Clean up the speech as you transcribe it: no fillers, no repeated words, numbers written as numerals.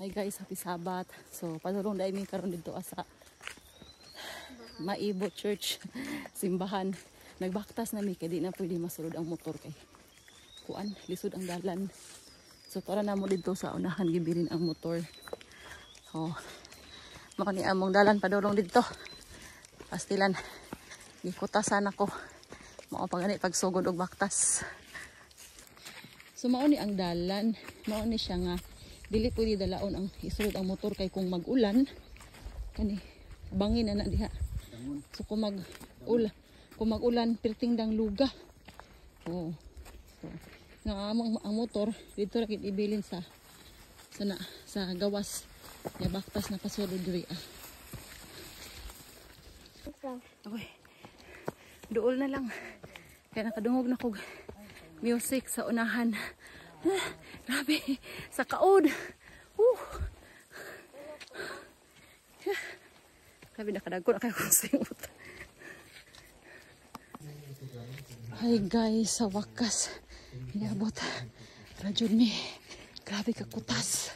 Hi guys, happy Sabbath. So padulong dai mi karon didto sa Maibo Church, simbahan. Nagbaktas na mi kay di na pwede masulod ang motor kay kuan, lisod ang dalan. So para na mo didto sa unahan gibilin ang motor. Oh. Mao ni among dalan padulong didto. Pastilan. Gikutasan ako. Mao pa gani pagsugod og baktas. So mao ni ang dalan, mao ni siya nga dili pwede dalaon ang isulod ang motor kay kung mag-ulan kani bangin na na diha. So kung mag-ulan perting dang luga. Oh. So nga among ang motor didto ra gid ibilin sa na sa gawas. Ya, baktas na pasulod diri ah. Okay. Duol na lang. Kaya nakadungog na kog music sa unahan. Ah, grabe. Sa kaod. Woo. Ah, grabe, nakadagko na kayo kong simot. Hi guys, sa wakas. Niabot. Radyo mi. Grabe ka kutas.